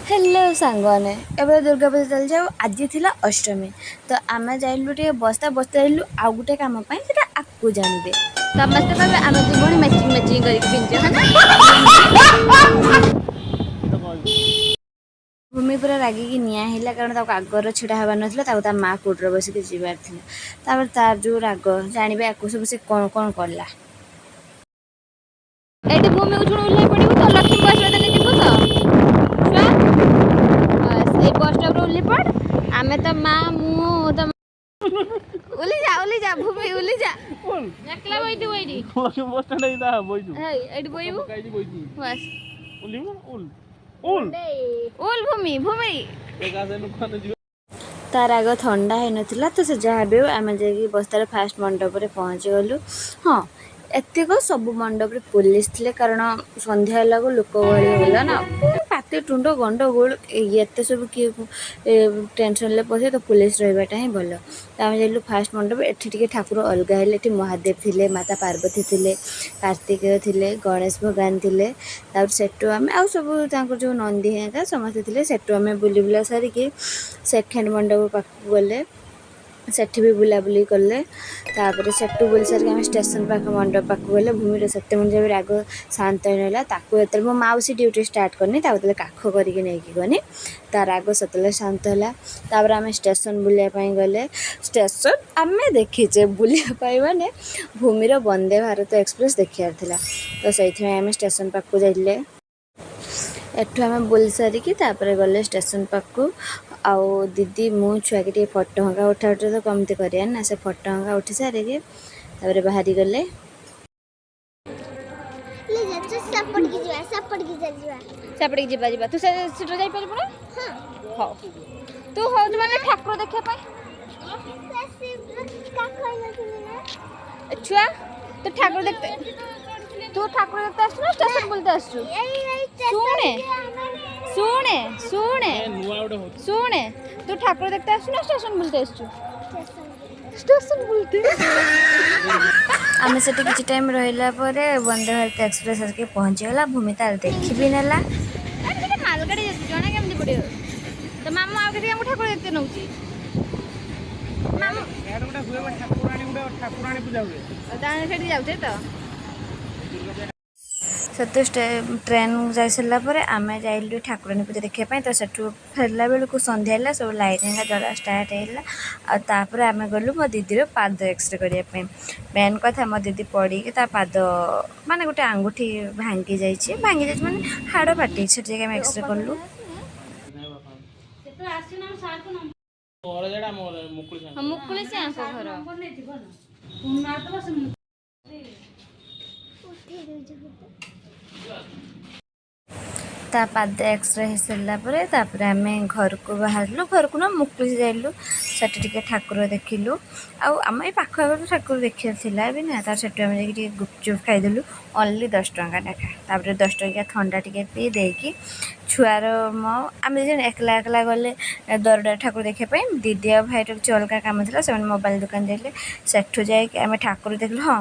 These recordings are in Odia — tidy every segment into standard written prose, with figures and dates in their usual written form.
ହ୍ୟାଲୋ ସାଙ୍ଗମାନେ, ଏବେ ଦୁର୍ଗା ପୂଜା ଚାଲିଛି ଆଉ ଆଜି ଥିଲା ଅଷ୍ଟମୀ। ତ ଆମେ ଯାଇଲୁ ଟିକେ ବସ୍ତା ବସ୍ତା ଯାଇଲୁ ଆଉ ଗୋଟେ କାମ ପାଇଁ, ସେଟା ଆଗକୁ ଜାଣିବେ। ସମସ୍ତେ କହିବେ ଆମେ ଦୁଇ ଭଉଣୀ ମ୍ୟାଚିଂ ମ୍ୟାଚିଂ କରିକି ପିନ୍ଧିଛୁ, ହଁ ନା? ଭୂମି ପୁରା ରାଗିକି ନିଆଁ ହେଲା, କାରଣ ତାକୁ ଆଗର ଛିଡ଼ା ହେବାର ନଥିଲା, ତାକୁ ତା ମା କୋଳରେ ବସିକି ଯିବାର ଥିଲା। ତାପରେ ତାର ଯେଉଁ ରାଗ ଜାଣିବେ ଆକୁ ସବୁ ସେ କ'ଣ କ'ଣ କଲା। ଏଇଠି ଭୂମିକୁ ଛୁଣ ଓହ୍ଲେଇ ପଡ଼ିବୁ ତ, ଲକ୍ଷ୍ମୀ ବସ୍ ଦେଲେ ଯିବୁ ତ ଛୁଆ। ବାସ୍, ଏଇ ବସ୍ ଷ୍ଟପ୍ରେ ଓହ୍ଲେଇ ପଡ଼। ଆମେ ତ ମା ମୁଁ ତ ଓହ୍ଲି ଯା, ଓହ୍ଲି ଯା ଭୂମି, ଓହ୍ଲି ଯା। ଏକଲା ବଇଛୁ ଏଇଠି। ଲକ୍ଷ୍ମୀ ବସ୍ ଷ୍ଟାଣ୍ଡ ଏଇଟା ବଇଛୁ। ହେଇ, ଏଇଠି ବଇବୁ। ପକାଇଛି ବଇଛୁ। ବାସ୍। ଓହ୍ଲିବୁ, ଉଲ ଉଲ। ଓଲ ଭୂମି, ଭୂମି। ଏକା ସେ ନୁଖାନେ ଯିବ। ତା ରାଗ ଥଣ୍ଡା ହେଇନଥିଲା। ତ ସେ ଯାହା ବି ହଉ, ଆମେ ଯାଇକି ବସ୍ତାର ଫାଷ୍ଟ ମଣ୍ଡପରେ ପହଞ୍ଚିଗଲୁ। ହଁ, ଏତିକ ସବୁ ମଣ୍ଡପରେ ପୋଲିସ ଥିଲେ, କାରଣ ସନ୍ଧ୍ୟା ହେଲାକୁ ଲୋକ ଗହଳି ହେଇଗଲା ନା, ପାଟି ତୁଣ୍ଡ ଗଣ୍ଡଗୋଳ ଏତେ ସବୁ, କିଏ ଟେନସନ୍ରେ ପଶିବ। ତ ପୋଲିସ ରହିବାଟା ହିଁ ଭଲ। ତ ଆମେ ଯାଇଲୁ ଫାଷ୍ଟ ମଣ୍ଡପ। ଏଠି ଟିକେ ଠାକୁର ଅଲଗା ହେଲେ। ଏଠି ମହାଦେବ ଥିଲେ, ମାତା ପାର୍ବତୀ ଥିଲେ, କାର୍ତ୍ତିକେୟ ଥିଲେ, ଗଣେଶ ଭଗବାନ ଥିଲେ। ତାପରେ ସେଠୁ ଆମେ ଆଉ ସବୁ ତାଙ୍କର ଯେଉଁ ନନ୍ଦୀ ହେରିକା ସମସ୍ତେ ଥିଲେ। ସେଠୁ ଆମେ ବୁଲି ବୁଲା ସାରିକି ସେକେଣ୍ଡ ମଣ୍ଡପ ପାଖକୁ ଗଲେ। ସେଠି ବି ବୁଲାବୁଲି କଲେ। ତାପରେ ସେଠୁ ବୁଲି ସାରିକି ଆମେ ଷ୍ଟେସନ ପାଖ ମଣ୍ଡପ ପାଖକୁ ଗଲେ। ଭୂମିର ସେତେବେଳେ ଯାଏ ବି ରାଗ ଶାନ୍ତ ହେଇନଥିଲା। ତାକୁ ଯେତେବେଳେ ମୋ ମାଉସୀ ଡ୍ୟୁଟି ଷ୍ଟାର୍ଟ କରିନି, ତାକୁ ଯେତେବେଳେ କାଖ କରିକି ନେଇକି ଗନି, ତା ରାଗ ସେତେବେଳେ ଶାନ୍ତ ହେଲା। ତାପରେ ଆମେ ଷ୍ଟେସନ ବୁଲିବା ପାଇଁ ଗଲେ। ଷ୍ଟେସନ ଆମେ ଦେଖିଛେ ବୁଲିବା ପାଇଁ, ମାନେ ଭୂମିର ବନ୍ଦେ ଭାରତ ଏକ୍ସପ୍ରେସ୍ ଦେଖିବାର ଥିଲା, ତ ସେଇଥିପାଇଁ ଆମେ ଷ୍ଟେସନ ପାଖକୁ ଯାଇଥିଲେ। ଏଠୁ ଆମେ ବୁଲି ସାରିକି ତାପରେ ଗଲେ ଷ୍ଟେସନ ପାଖକୁ। ଆଉ ଦିଦି, ମୁଁ, ଛୁଆକି ଟିକେ ଫଟୋ ହଙ୍କା ଉଠା ଉଠି ତ କେମିତି କରିବା ନା, ସେ ଫଟୋ ହଙ୍କା ଉଠି ସାରିକି ତାପରେ ବାହାରି ଗଲେ। ସେପଟିକି ଯିବା, ସେପଟିକି ଚାଲିଯିବା। ସେପଟିକି ଯିବା, ଯିବା। ତୁ ସେ ସିଟ୍ରେ ଯାଇପାରିବୁ ନା? ହଉ, ତୁ ହଉଛୁ ମାନେ ଠାକୁର ଦେଖିବା ପାଇଁ। ସେ କାଖ ହେଇନଥିଲି ନା? ଏ ଛୁଆ, ତୁ ଠାକୁର ଦେଖତେ, ତୁ ଠାକୁର ଦେଖତେ ଆସିଛୁ ନା ଷ୍ଟେସନ ବୁଲତେ ଆସିଛୁ? ଏଇ ଏଇ। ଶୁଣେ, ଶୁଣେ, ଶୁଣେ। ନୂଆ ଗୋଟେ ହଉଛି। ଶୁଣେ, ତୁ ଠାକୁର ଦେଖତେ ଆସିଛୁ ନା ଷ୍ଟେସନ ବୁଲତେ ଆସିଛୁ? ଷ୍ଟେସନ ବୁଲତେ। ଆମେ ସେଠି କିଛି ଟାଇମ୍ ରହିଲା ପରେ ବନ୍ଦେ ଭାରତ ଏକ୍ସପ୍ରେସ୍ ଆସିକି ପହଞ୍ଚିଗଲା। ଭୂମି ତାର ଦେଖି ବି ନେଲା। ଆରେ, ସେଟା ମାଲଗାଡ଼ି ଯାଉଛି, ଜଣା କେମିତି ପଡ଼ିବ? ତ ମାମୁଁ ଆଉ କେତେ ଆମକୁ ଠାକୁର ଦେଖତେ ନଉଛି ମାମୁଁ? ଏଆଡ଼େ ଗୋଟେ ହୁଏ, ଗୋଟେ ଠାକୁରାଣୀ, ଗୋଟେ ଠାକୁରାଣୀ ପୂଜା ହୁଏ। ତାହେଲେ ସେଠି ଯାଉଛେ ତ। ସେଠୁ ଟ୍ରେନ୍ ଯାଇସାରିଲା ପରେ ଆମେ ଯାଇଲୁ ଠାକୁରାଣୀ ପୂଜା ଦେଖିବା ପାଇଁ। ତ ସେଠୁ ଫେରିଲା ବେଳକୁ ସନ୍ଧ୍ୟା ହେଲା, ସବୁ ଲାଇଟ୍ ହେରିକା ଜଳା ଷ୍ଟାର୍ଟ ହେଲା। ଆଉ ତାପରେ ଆମେ ଗଲୁ ମୋ ଦିଦିର ପାଦ ଏକ୍ସରେ କରିବା ପାଇଁ। ମେନ୍ କଥା, ମୋ ଦିଦି ପଡ଼ିକି ତା ପାଦ ମାନେ ଗୋଟେ ଆଙ୍ଗୁଠି ଭାଙ୍ଗି ଯାଇଛି। ଭାଙ୍ଗି ଯାଇଛି ମାନେ ହାଡ଼ ଫାଟିଛି। ସେଠି ଯାଇକି ଆମେ ଏକ୍ସରେ କଲୁ। ଘର ଜାଗା ଆମ ଘର ମୁକୁଳି ସାଙ୍ଗ। ହଁ, ମୁକୁଳି ସିଆଙ୍କ ଘର। ଉଠେଇ ଦଉଛି ଫଟୋ। ତା ପାଦ ଏକ୍ସରେ ହେଇସାରିଲା ପରେ ତାପରେ ଆମେ ଘରକୁ ବାହାରିଲୁ। ଘରକୁ ନା, ମୁକୁଳି ଯାଇଲୁ। ସେଠି ଟିକେ ଠାକୁର ଦେଖିଲୁ। ଆଉ ଆମ ଏଇ ପାଖ ଆଖରେ ତ ଠାକୁର ଦେଖିବାର ଥିଲା ବି ନା। ତାପରେ ସେଠୁ ଆମେ ଯାଇକି ଟିକେ ଗୁପଚୁପ୍ ଖାଇଦେଲୁ, ଓନ୍ଲି 10 ଟଙ୍କା ଲେଖା। ତାପରେ 10 ଟଙ୍କିଆ ଥଣ୍ଡା ଟିକେ ପିଇ ଦେଇକି ଛୁଆର ମୋ ଆମେ ଦୁଇ ଜଣ ଏକଲା ଏକଲା ଗଲେ ଦରଡ଼ା ଠାକୁର ଦେଖିବା ପାଇଁ। ଦିଦି ଆଉ ଭାଇର କିଛି ଅଲଗା କାମ ଥିଲା, ସେମାନେ ମୋବାଇଲ ଦୋକାନ ଯାଇଥିଲେ। ସେଠୁ ଯାଇକି ଆମେ ଠାକୁର ଦେଖିଲୁ। ହଁ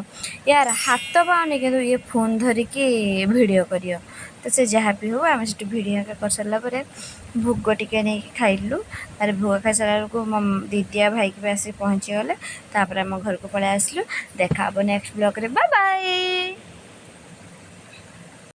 ୟାର ହାତ ପାଉନି, କିନ୍ତୁ ଇଏ ଫୋନ୍ ଧରିକି ଭିଡ଼ିଓ କରିବ। ତ ସେ ଯାହା ବି ହଉ, ଆମେ ସେଠି ଭିଡ଼ିଓ ହେରିକା କରିସାରିଲା ପରେ ଭୋଗ ଟିକେ ନେଇକି ଖାଇଲୁ। ତାପରେ ଭୋଗ ଖାଇସାରିଲା ବେଳକୁ ମୋ ଦିଦି ଆଉ ଭାଇକି ବି ଆସିକି ପହଞ୍ଚିଗଲେ। ତାପରେ ଆମ ଘରକୁ ପଳେଇ ଆସିଲୁ। ଦେଖା ହେବ ନେକ୍ସଟ ବ୍ଲଗ୍ରେ। Bye bye.